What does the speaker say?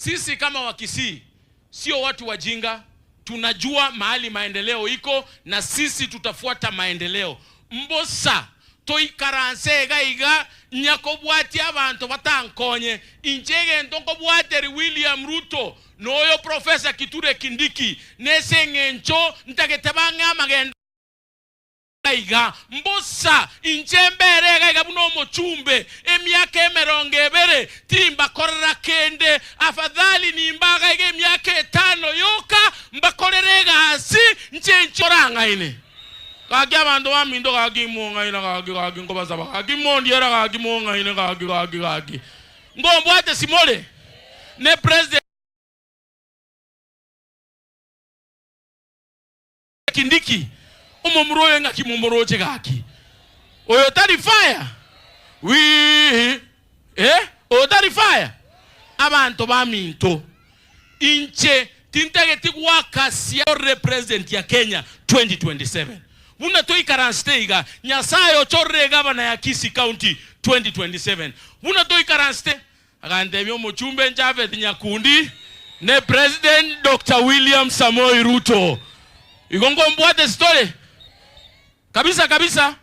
Sisi kama Wakisii sio watu wajinga, tunajua mahali maendeleo iko na sisi tutafuata maendeleo. Mbosa toikaranse iga iga nyakobwatia abanto batankonye inche egento nkobwateri William Ruto noyo Professor Kithure Kindiki nese eng'encho ntagete bang'e amagendo Iga mbosa, inche mbere iga iga buna omochumbe, emiaka emerongo ebere, timbakorera kende. Afadhali nimbaga iga emiaka etano yoka, mbakorere egasi, inche inche orang'aine. Gaki abanto baminto gaki mong'aina gaki gaki nkobasaba gaki mondiera gaki mong'aine gaki gaki gaki. Ngombwate simore ne president. Kindiki, omomura oyo ng'aki momoroche gaki? Oyo tari fire? Wii eh, oyo tari fire? Abanto baminto, inche tintageti goakasia orore president ya Kenya 2027. Buna toikaransete iga, Nyasaye ochorire egavana ya Kisii County 2027. Buna toikaransete, agantebia omochumbe Japhet Nyakundi ne President Doctor William Samoei Ruto. Igo nkombwate story kabisa kabisa.